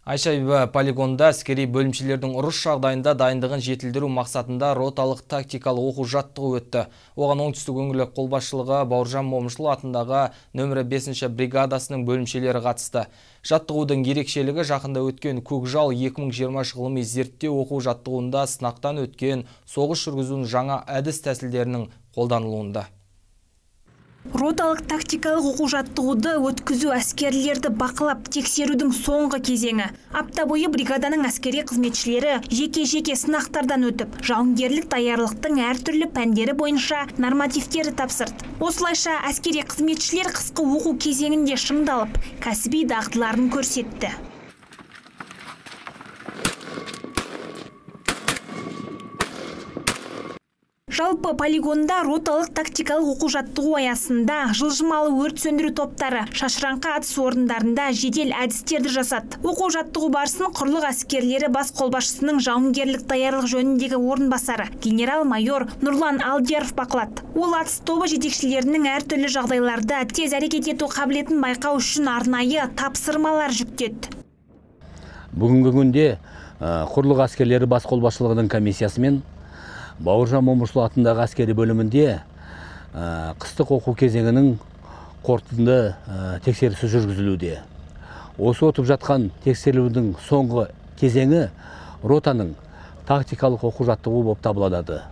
Айша полигонда әскери бөлімшелердің ұрыс жағдайында дайындығын жетілдіру мақсатында роталық тактикалық оқу жаттығу өтті. Оған оңтүстік өңірлік қолбасшылығы Бауыржан Момышұлы атындағы нөмірі 5-ші бригадасының бөлімшелері қатысты. Жаттығудың ерекшелігі жақында өткен Көкжал 2023 ғылыми зерттеу оқу жаттығуында сынақтан өткен соғыс жүргізудің жаңа әдіс тәсілдерінің қолданылуында. Роталық тактикалық оқу жаттығуды өткізу әскерлерді бақылап тексерудің соңғы кезеңі. Апта бойы бригаданың әскери қызметшілері жеке-жеке сынақтардан өтіп, жауынгерлік даярлықтың әртүрлі пәндері бойынша нормативтері тапсырды. Осылайша әскери қызметшілер қысқы оқу кезеңінде шыңдалып, кәсіби дағдыларын көрсетті. Жалпы полигонда роталық тактикалық оқу жаттығу аясында жылжымалы өрт сөндіру топтары шашыраңқы атыс орындарында жедел әдістерді жасады. Оқу жаттығу барысын құрлық әскерлері бас қолбасшысының жауынгерлік даярлық жөніндегі орынбасары генерал-майор Нұрлан Алдияров бақылады. Ол атыс тобы жетекшілерінің әртүрлі жағдайларда тез әрекет ету қабілетін байқау үшін арнайы тапсырмалар жүктеді. Бүгінгі күнде құрлық әскерлері бас қолбасшылығының комиссиясымен Бауыржан Момышұлы атындағы әскери бөлімінде қыстық оқу кезеңінің қорытынды тексерісі жүргізілуде. Осы өтіп жатқан тексерілудің соңғы кезеңі ротаның тактикалық оқу жаттығуы болып табылады.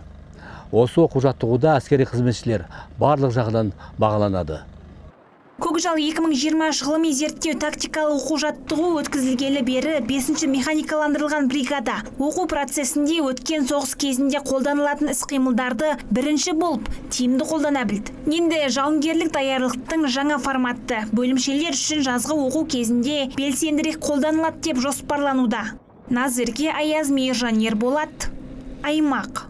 Осы оқу жаттығуда әскери қызметшілер барлық жағынан бағаланады. Көкжал 2023 ғылыми зерттеу тактикалық оқу жаттығу өткізілгелі бері 5-ші механикаландырылған бригада оқу процесінде өткен соғыс кезінде қолданылатын іс-қимылдарды бірінші болып тиімді қолдана білді. Енді жауынгерлік даярлықтың жаңа форматты бөлімшелер үшін жазғы оқу кезінде белсендірек қолданылады деп жоспарлануда. Назерке Аяз, Мейіржан Ерболат, Аймақ.